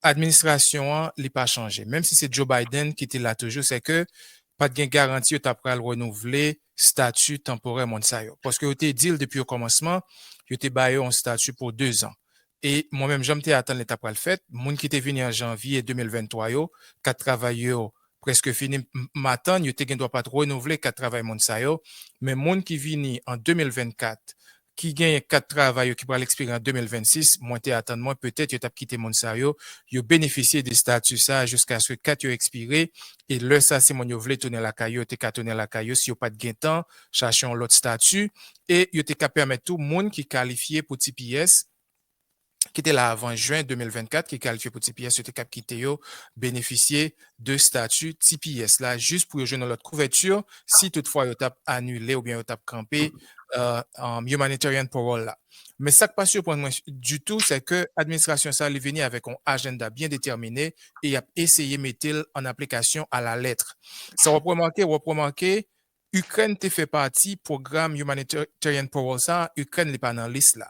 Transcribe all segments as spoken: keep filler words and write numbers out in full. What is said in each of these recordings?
administrasyon an, li pa chanje. Menm si se Joe Biden ki te la toujou, se ke pa t gen garanti yo ta pral renouvle stati tanporè moun sa yo. Paske yo te di l depi o kòmansman, yo te ba yo yon stati pou de zan. E mwen menm, jan m te atann li ta pral fèt, moun ki te vini an janvye de mil venntwa yo, kat travay yo prèske fini, m, m atann, yo te gen dwa pa t renouvle kat travay moun sa yo, men moun ki vini an de mil vennkat, ki genyen kat travay yo ki pral ekspire an de mil vennsis, mwen te atann mwen, petèt yo t ap kite moun sa yo, yo benefisye de stati sa a jiskaske kat yo ekspire, e lè sa, si moun yo vle tounen lakay yo, yo te ka tounen lakay yo, si yo pa t gentan chache yon lòt stati, e yo te ka pèmèt tou moun ki kalifye pou T P S, ki te la avan jen de mil vennkat, ki kalifye pou T P S, yo te ka kite yo benefisye de stati T P S la, jis pou yo jwenn yon lòt kouvèti, si toutfwa yo t ap anile oubyen yo t ap kanpe, euh, um, humanitarian parole la. Men sa k pa siprann mwen ditou, se ke administrasyon sa, li vini avèk yon ajanda byen detèmine e y ap eseye mete l an aplikasyon a la lèt. Sa w ap remake, w ap remake, Ikrèn te fè pati pwogram humanitarian parole sa, Ikrèn li pa nan lis la.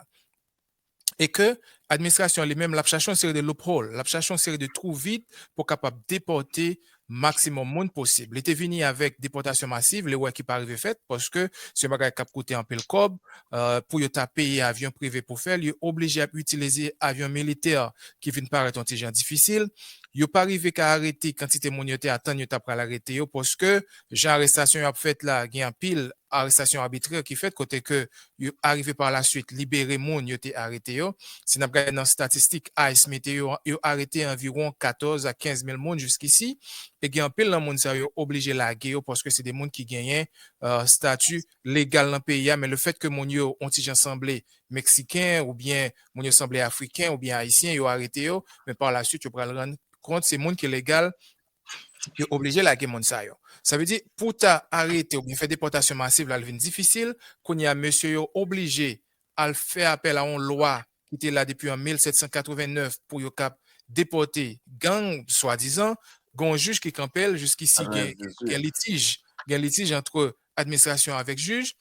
E ke administrasyon li menm, l ap chache yon seri de loophole, l ap chache yon seri de twou vid pou kapab depòte maksimòm moun posib. Li te vini avèk depòtasyon masiv, li wè ki pa rive fèt, paske se yon bagay k ap koute anpil kòb, euh, pou yo ta peye avyon prive pou fè l, yo oblije ap itilize avyon militè ki vin parèt yon ti jan difisil. Yo pa rive ka arete kantite moun yo te atann yo ta pral arete yo, paske jan arestasyon yo ap fèt la, gen anpil arestasyon abitrè ki fèt kote ke yo arive pa la swit libere moun yo te arete yo. Si n ap gade nan statistik, ice mete yo, yo arete anviwon katòz a kenz mil moun jiskisi, e gen anpil nan moun sa yo oblije lage yo paske se de moun ki genyen, euh, stati legal nan peyi a, men le fèt ke moun yo on ti jan sanble Meksiken oubyen moun yo sanble Afriken oubyen Ayisyen, yo arete yo, men pa la swit yo pral rann kont se moun ki legal, yo oblije lage moun sa yo. Sa vle di, pou ta arete oubyen fè depòtasyon masiv la, l vin difisil. Kounye a, mesye yo oblije al fè apèl a yon lwa ki te la depi an mil sèt san katreven nèf pou yo kab depòte gang, swadizan. Gen yon jij ki kanpe l, jiskisi gen, gen litij, gen litij ant administrasyon avèk jij.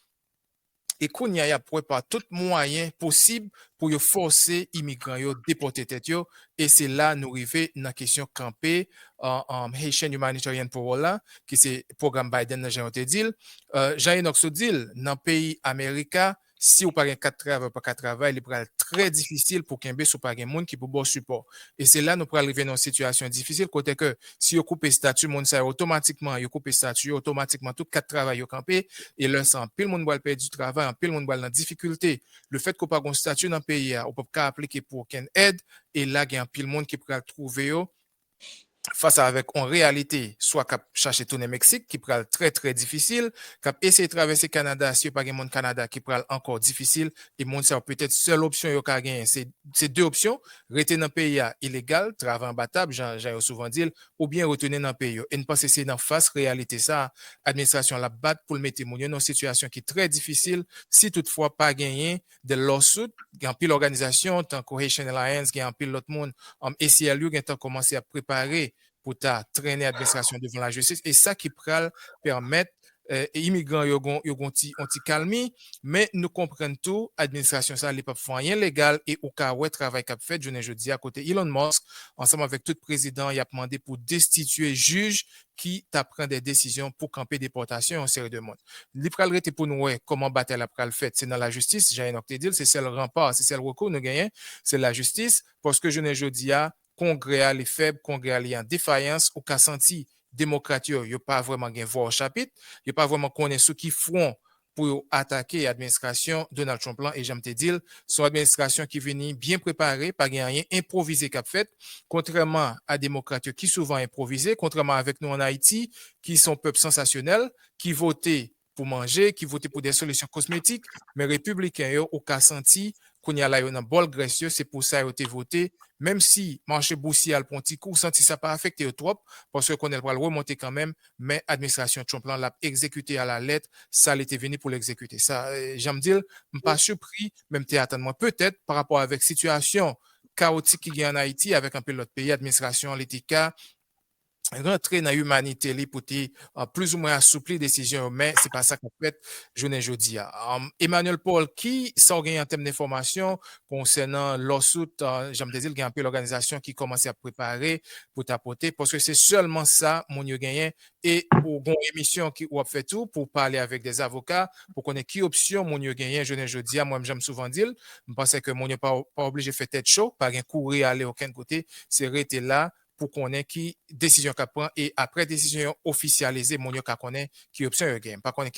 E kounye a, y ap wè pa tout mwayen posib pou yo fòse imigran yo depòte tèt yo. E se la nou rive nan kesyon kanpe, euh, euh, Haitian Humanitarian Parole la, ki se pwogram Biden nan, jan yo te di l. Euh, Jean Enoch sot di l, nan peyi Amerika, si w pa gen kat travay, w pa ka travay, li pral trè difisil pou kenbe si w pa gen moun ki pou ba w sipò. E se la nou pral rive nan yon sitiyasyon difisil, kote ke si yo koupe stati moun sa yo otomatikman, yo koupe stati yo otomatikman, tout kat travay yo kanpe, e lè sa, anpil moun pral pèdi travay, anpil moun pral nan difikilte. Le fèt ke w pa gen stati nan peyi a, ou p ap ka aplike pou okenn èd, e la gen anpil moun ki pral twouve yo fas avèk yon reyalite, swa k ap chache tounen Meksik, ki pral trè, trè difisil, k ap eseye travèse Kanada, si yo pa gen moun Kanada, ki pral ankò difisil, e moun sa yo petèt sèl opsyon yo ka genyen, se, se de opsyon, rete nan peyi a ilegal, travay anba tab, jan, jan yo souvan di l, oubyen retounen nan peyi yo. E n panse se nan fas reyalite sa a, administrasyon an ap bat pou l mete moun yo nan yon sitiyasyon ki trè difisil, si toutfwa pa genyen de lawsuit, gen anpil òganizasyon, tankou Haitian Alliance, gen anpil lòt moun, um, A C L U gentan kòmanse ap prepare pou ta trennen administrasyon devan lajistis, e sa ki pral pèmèt, eh, imigran yo gon, yo gon ti, yon ti kalmi, men nou konprann tou, administrasyon sa, li p ap fè anyen legal, e ou ka wè travay k ap fèt jounen jodi a kote Elon Musk, ansanm avèk tout prezidan, y ap mande pou destitye jij ki ta pran de desizyon pou kanpe depòtasyon yon seri de moun. Li pral rete pou nou wè kòman batay la pral fèt. Se nan lajistis, jan Enoch te di l, se sèl ranpa, se sèl rekou nou genyen, se lajistis, paske jounen jodi a, Kongrè a, li fèb, Kongrè a, li an defayans, ou ka santi demokrat yo, yo pa vrèman gen vwa o chapit, yo pa vrèman konnen sou ki fwon pou yo atake administrasyon Donald Trump lan, e jan m te di l, se yon administrasyon ki vini byen prepare, pa gen anyen enpwovize k ap fèt, kontrèman a demokrat yo ki souvan enpwovize, kontrèman avèk nou ann Ayiti, ki se yon pèp sansasyonèl, ki vote pou manje, ki vote pou de solisyon kosmetik, men repibliken yo, ou ka santi, kounye a la yo nan bòl grès yo, se pou sa yo te vote, menm si mache bousye a al pran yon ti kou, ou santi sa pa afekte yo twòp, paske yo konnen l pral remonte kanmenm, men administrasyon Trump lan, l ap egzekite alalèt sa li te vini pou l egzekite. Sa, eh, jan m di l, m pa sipri, men m te atann mwen, petèt, pa rapò avèk sitiyasyon kawotik ki gen ann Ayiti, avèk anpil lòt peyi, administrasyon an, li te ka rantre nan imanite li pou te uh, plizoumwen asoupli desizyon yo, men se pa sa k ap fèt jounen jodi a. Um, Emmanuel Paul, ki sa w genyen an tèm denfòmasyon konsènan lawsuit, uh, jan m te di l, gen anpil òganizasyon ki kòmanse ap prepare pou ta pote, paske se sèlman sa moun yo genyen, e ou gen yon emisyon ki w ap fè tou pou pale avèk des avocats, pou konnen ki opsyon moun yo genyen jounen jodi a. Mwen, jan m souvan di l, m panse ke moun yo pa, pa oblije fè tèt cho, pa gen kouri ale okenn kote, se rete la, pou konnen ki desizyon k ap pran, e apre desizyon yo ofisyalize, moun yo ka konnen ki opsyon yo gen. M pa konnen